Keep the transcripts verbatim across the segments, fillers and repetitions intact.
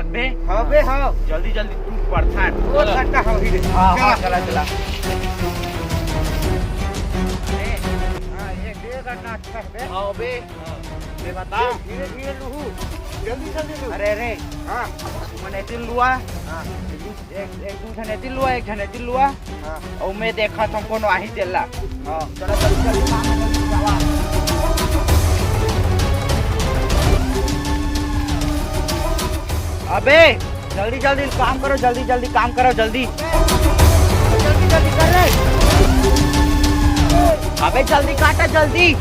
बे, हाँ बे, हाँ। जल्दी जल्दी तू पड़थन। वो घंटा हम ही रे। हाँ, हाँ, चला। चला, चला। अरे, हाँ, ये डेढ़ घंटा अच्छा है बे। हाँ बे। हाँ। ये बता। धीरे धीरे लूहू। जल्दी जल्दी लूहू। अरे, अरे। हाँ। तुमन एती लुआ। हाँ। एक, एक दू झन एती लुआ, एक झन एती लुआ। हाँ। अउ मैं देखत हंव कोनो आही तेला। हाँ। चलो, चलो, जल्दी काम करो, जल्दी जावा। अबे, जल्दी, जल्दी काम करो, जल्दी, जल्दी काम करो, जल्दी। जल्दी, जल्दी कर रे। अबे, जल्दी काटा, जल्दी।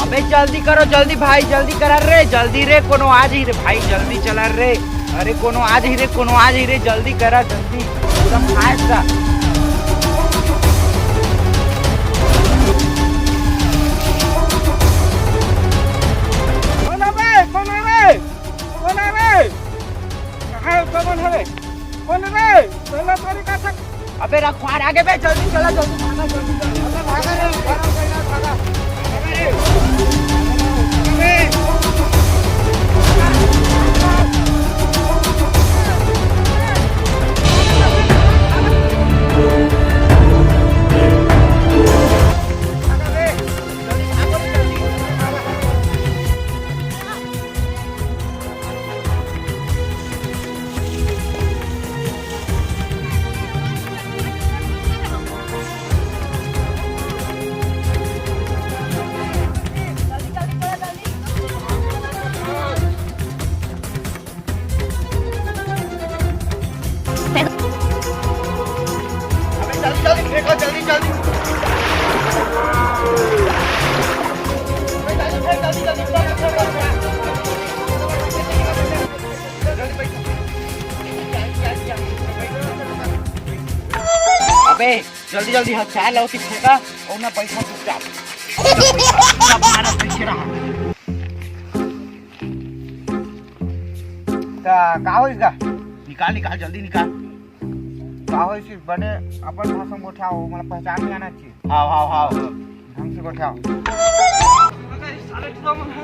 अबे, जल्दी करो, जल्दी भाई, जल्दी करा रे, जल्दी रे, कोनो आ जाही रे भाई, जल्दी चला रे। अरे, कोनो आ जाही रे, कोनो आ जाही रे, जल्दी करा, जल्दी। एकदम fast सा। कोन हवे? कोन हवे? कोन हवे? कहाँ हे? कोन हवे? कोन हवे? चलो, तोरी का थक- अबे, रखवार आगे बे, जल्दी चला, जल्दी भागा, जल्दी, जल्दी। अबे, भागा रे, भागा, भागा, भागा। अबे, अबे। अबे जल्दी, जल्दी फेंको, जल्दी, जल्दी। अबे जल्दी फेंक, जल्दी, जल्दी, जल्दी, जल्दी। जल्दी बैठ। अबे जल्दी, जल्दी हथियार लाओ कि फेंका अउ ना बैठा चुपचाप। चुपचाप बैठा, चुपचाप मारा, पीछे रहा। त का होइस गा? निकाल, निकाल, जल्दी निकाल। का होइस, बने अपन भाषा में गोठियाओ, मतलब पहचान में आना चाहिए। हाव, हाव, हाव। ढंग से गोठियाओ। अरे, साले टुरा मन हे।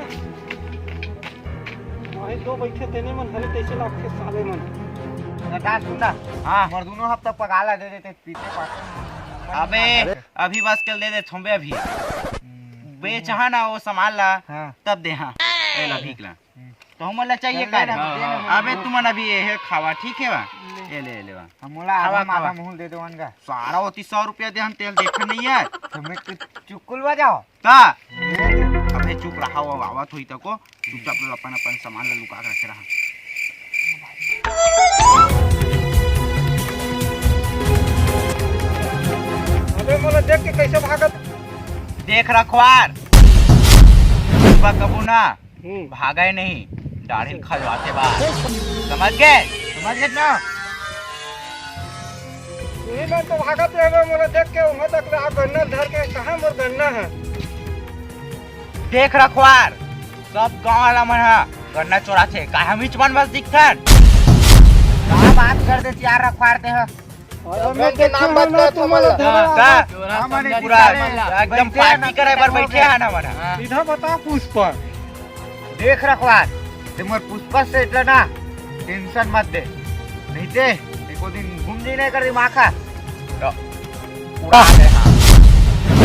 वही दो बैठे तेने मन हरे, तैसे लागथे साले मन। ना, सुन ना। हाँ। हमर दोनों हफ्ता पगार ला दे देते, पीते पाते। अबे, अरे। अभी बस कल दे दे, थोंबे अभी। हम्म। बेच हा ना वो सामान ला, हाँ। तब दे हा। ए ला, भीख ला। हम्म। तो हमन ला चाहिए चल का ले रे? ना, दे ना, हाँ। अबे तुमन अभी ये है खावा, ठीक है बा? ले। ये ले, ले बा। हम मोला खावा, आधा, खावा। आधा महूल दे देवन गा। सारा होती सौ रुपया दे, हम तेल देखन नहीं है। तुम्हें कुछ चुकुल बजाओ। का? ले। अबे चुप रहा, वो आवत होई तको, चुपचाप लोग अपन, अपन सामान ला लुका के रखे रहा। अबे मोला देख के कैसे भागत? देख रखवार, कबू ना हम्म। भागे नहीं, डाढ़िन खजवाते बा। समझ गए? समझ गए ना? ये मन तो भागत रहे, मोला देख के उहाँ तक ले आ गन्ना धर के, कहाँ मोर गन्ना है? देख रखवार, सब गांव वाला मन हा गन्ना चोराथे, का हम इच मन बस दिखथन? का बात कर देत यार रखवार ते हा? अरे मैं देखे हंव ना तुमन ला धरे हाँ, का? आवा। हमन पूरा एकदम बैठे पार्टी ना, करे बर बैठे हा ना मन। हाँ। इधर बता पुष्पा। देख रखवार, ते मोर पुष्पा सेठ ला ना tension मत दे, नहीं ते एको दिन घूम जाही ना एकर दिमाग हा। तो उड़ा दे हा।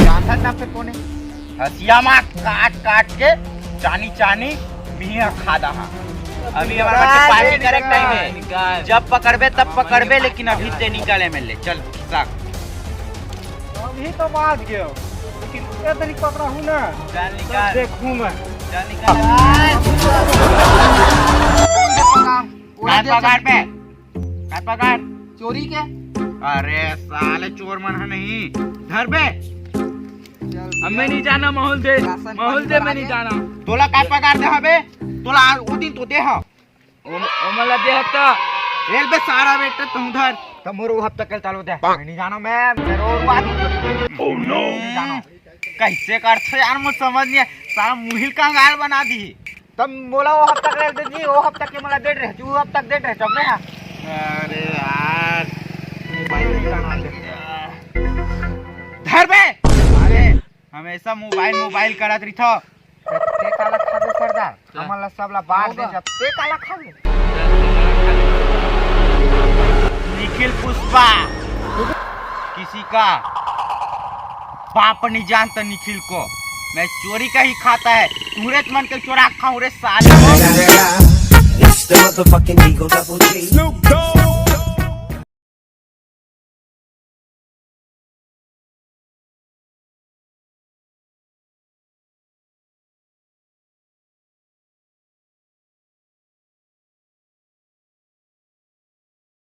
जानथन ना फिर कोने? हसिया मा काट काट के चानी चानी मिही खा दा हा। अभी हमारे पार्टी करे के टाइम है। निकाल। जब पकड़बे तब पकड़बे, लेकिन अभी ते निकाले में ले। चल, खिसा। अभी तो बाज गयो, लेकिन ए तरी पकड़ा हूँ ना। चल निकाल। देखूँ मैं। चल निकाल। काय पगार पे? काय पगार? चोरी के? अरे साले चोर मन है नहीं। धर बे। चल अब मैं नहीं जाना माहौल दे, राशन माहौल पानी दे, बढ़ा मैं नहीं दे। जाना। तोला काय पगार दे हबे? तोला आज वो दिन तो दे हा। ओ, ओ मला दे हत्ता। रेल बे सारा बेटा तुम धर। तब मोर वो हफ्ता कल चालू दे। मैं नहीं जाना मैं, मैं रो रो आदमी। Oh no। नहीं जाना। कैसे करथे यार, मुझे समझ नहीं आय। सारा मुहिल कंगाल बना दी। तब मोला वो हफ्ता के दे दी, वो हफ्ता के मोला दे रहे, वो हफ्ता के दे रहे, तब नहीं हा। अरे यार। मोबाइल नहीं करना दे। धर बे। अरे, हमेशा मोबाइल, मोबाइल करत रहिथो। हमन ला सब ला बांट दे। जब ते काला खाबे? निखिल पुष्पा किसी का बाप नहीं जानता निखिल को। मैं चोरी का ही खाता है। तुहरे मन के चोरा खाऊं रे साले। It's the motherfucking Eagle Double G.